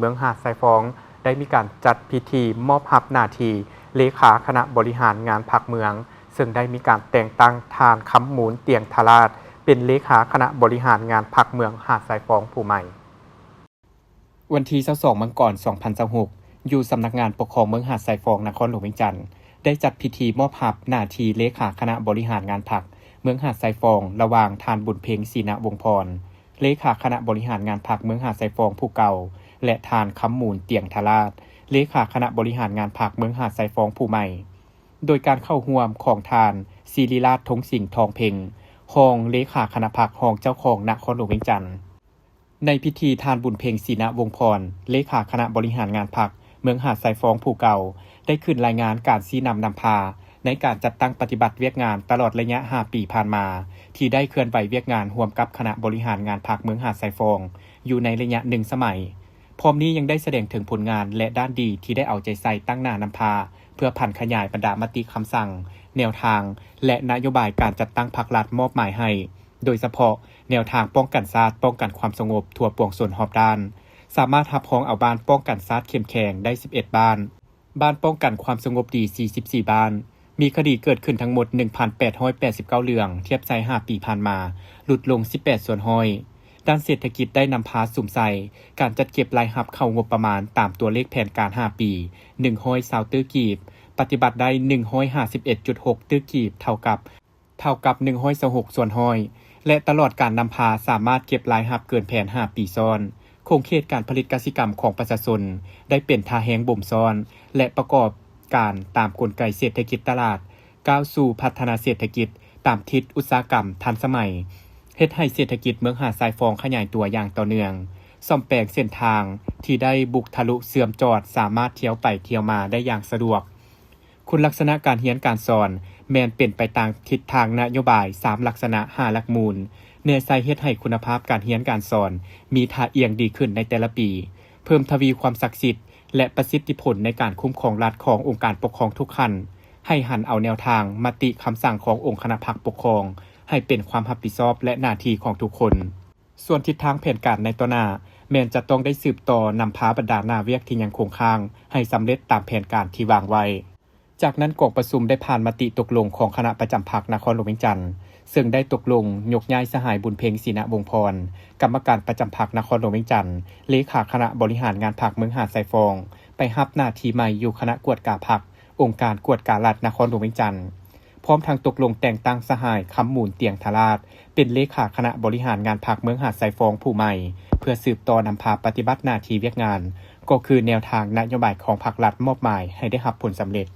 ເມືອງຫາດຊາຍຟອງ ໄດ້ມີການຈັດພິທີມອບຮັບໜ້າທີ່ເລຂາຄະນະບໍລິຫານງານພັກເມືອງ, ເຊິ່ງໄດ້ມີການແຕ່ງຕັ້ງທ່ານ ຄຳມູນ ຕຽງທະລາດ ເປັນເລຂາຄະນະບໍລິຫານງານພັກເມືອງຫາດຊາຍຟອງຜູ້ໃໝ່. ວັນທີຊາວສອງ ມັງກອນ ສອງພັນຊາວຫົກ ຢູ່ສຳນັກງານປົກຄອງເມືອງຫາດຊາຍຟອງ ນະຄອນຫຼວງວຽງຈັນ ໄດ້ຈັດພິທີມອບຮັບໜ້າທີ່ເລຂາຄະນະບໍລິຫານງານພັກເມືອງຫາດຊາຍຟອງ ລະຫວ່າງທ່ານ ບຸນເພັງ ສີນະວົງພອນ ເລຂາຄະນະບໍລິຫານງານພັກເມືອງຫາດຊາຍຟອງຜູ້ເກົ່າ ແລະ ທ່ານ ຄຳມູນ ຕຽງທະລາດ ເລຂາຄະນະບໍລິຫານງານພັກເມືອງຫາດຊາຍຟອງຜູ້ໃໝ່, ໂດຍການເຂົ້າຮ່ວມຂອງທ່ານ ສິລິລາດ ທົງສິງ ທອງເພັງ ຮອງເລຂາຄະນະພັກ ຮອງເຈົ້າຄອງນະຄອນຫຼວງວຽງຈັນ. ໃນພິທີ ທ່ານ ບຸນເພັງ ສີນະວົງພອນ ເລຂາຄະນະບໍລິຫານງານພັກເມືອງຫາດຊາຍຟອງຜູ້ເກົ່າ ໄດ້ຂຶ້ນລາຍງານການຊີ້ນຳນຳພາ ໃນການຈັດຕັ້ງປະຕິບັດວຽກງານຕະຫຼອດໄລຍະຫ້າປີຜ່ານມາ ທີ່ໄດ້ເຄື່ອນໄຫວວຽກງານຮ່ວມກັບຄະນະບໍລິຫານງານພັກເມືອງຫາດຊາຍຟອງ ຢູ່ໃນໄລຍະໜຶ່ງສະໄໝ. ພ້ອມນີ້ຍັງໄດ້ສະແດງເຖິງຜົນງານ ແລະ ດ້ານດີທີ່ໄດ້ເອົາໃຈໃສ່ຕັ້ງໜ້ານຳພາ ເພື່ອຜັນຂະຫຍາຍບັນດາມະຕິຄຳສັ່ງ, ແນວທາງ ແລະ ນະໂຍບາຍການຈັດຕັ້ງພັກລັດມອບໝາຍໃຫ້, ໂດຍສະເພາະແນວທາງປ້ອງກັນຊາດ, ປ້ອງກັນຄວາມສະຫງົບທົ່ວປວງຊົນຮອບດ້ານ, ສາມາດຮັບຮອງເອົາບ້ານປ້ອງກັນຊາດເຂັ້ມແຂງໄດ້ສິບເອັດບ້ານ, ບ້ານປ້ອງກັນຄວາມສະຫງົບດີສີ່ສິບສີ່ບ້ານ, ມີຄະດີເກີດຂຶ້ນທັງໝົດໜຶ່ງພັນແປດຮ້ອຍແປດສິບເກົ້າເລື່ອງ, ທຽບໃສ່ຫ້າປີຜ່ານມາ ຫຼຸດລົງສິບແປດສ່ວນຮ້ອຍ. ດ້ານເສດຖະກິດໄດ້ນຳພາສຸມໃສ່ການຈັດເກັບລາຍຮັບເຂົ້າງົບປະມານຕາມຕົວເລກແຜນການຫ້າປີ ໜຶ່ງຮ້ອຍຊາວຕື້ກີບ, ປະຕິບັດໄດ້ໜຶ່ງຮ້ອຍຫ້າສິບເອັດຈຸດຫົກຕື້ກີບ ເທົ່າກັບ ເທົ່າກັບໜຶ່ງຮ້ອຍຊາວຫົກສ່ວນຮ້ອຍ ແລະ ຕະຫຼອດການນຳພາສາມາດເກັບລາຍຮັບເກີນແຜນຫ້າປີຊ້ອນ. ຂົງເຂດການຜະລິດກະສິກຳຂອງປະຊາຊົນໄດ້ເປັນທ່າແຮງບົ່ມຊ້ອນ ແລະ ປະກອບການຕາມກົນໄກເສດຖະກິດຕະຫຼາດ, ກ້າວສູ່ພັດທະນາເສດຖະກິດຕາມທິດອຸດສາຫະກຳທັນສະໄໝ, ເຮັດໃຫ້ເສດຖະກິດເມືອງຫາດຊາຍຟອງຂະຫຍາຍຕົວຢ່າງຕໍ່ເນື່ອງ, ສ້ອມແປງເສັ້ນທາງທີ່ໄດ້ບຸກທະລຸເຊື່ອມຈອດ ສາມາດທ່ຽວໄປທ່ຽວມາໄດ້ຢ່າງສະດວກ. ຄຸນລັກສະນະການຮຽນການສອນແມ່ນເປັນໄປຕາມທິດທາງນະໂຍບາຍສາມລັກສະນະຫ້າຫຼັກມູນ, ແນໃສ່ເຮັດໃຫ້ຄຸນນະພາບການຮຽນການສອນມີທ່າອ່ຽງດີຂຶ້ນໃນແຕ່ລະປີ, ເພີ່ມທະວີຄວາມສັກສິດ ແລະ ປະສິດທິຜົນໃນການຄຸ້ມຄອງລັດຂອງອົງການປົກຄອງທຸກຂັ້ນ, ໃຫ້ຫັນເອົາແນວທາງ, ມະຕິ, ຄຳສັ່ງຂອງອົງຄະນະພັກປົກຄອງ ໃຫ້ເປັນຄວາມຮັບຜິດຊອບ ແລະ ໜ້າທີ່ຂອງທຸກຄົນ. ສ່ວນທິດທາງແຜນການໃນຕໍ່ໜ້າ ແມ່ນຈະຕ້ອງໄດ້ສືບຕໍ່ນຳພາບັນດາໜ້າວຽກທີ່ຍັງຄົງຄ້າງ ໃຫ້ສຳເລັດຕາມແຜນການທີ່ວາງໄວ້. ຈາກນັ້ນ ກອງປະຊຸມໄດ້ຜ່ານມະຕິຕົກລົງຂອງຄະນະປະຈຳພັກນະຄອນຫຼວງວຽງຈັນ, ເຊິ່ງໄດ້ຕົກລົງຍົກຍ້າຍສະຫາຍ ບຸນເພັງ ສີນະວົງພອນ ກຳມະການປະຈຳພັກນະຄອນຫຼວງວຽງຈັນ, ເລຂາຄະນະບໍລິຫານງານພັກເມືອງຫາດຊາຍຟອງ ໄປຮັບໜ້າທີ່ໃໝ່ຢູ່ຄະນະກວດກາພັກ ອົງການກວດກາລັດນະຄອນຫຼວງວຽງຈັນ. ພ້ອມທັງຕົກລົງແຕ່ງຕັ້ງສະຫາຍ ຄຳມູນ ຕຽງທະລາດ ເປັນເລຂາຄະນະບໍລິຫານງານພັກເມືອງຫາດຊາຍຟອງຜູ້ໃໝ່ ເພື່ອສືບຕໍ່ນຳພາປະຕິບັດໜ້າທີ່ວຽກງານ, ກໍຄືແນວທາງນະໂຍບາຍຂອງພັກລັດມອບໝາຍໃຫ້ໄດ້ຮັບຜົນສຳເລັດ.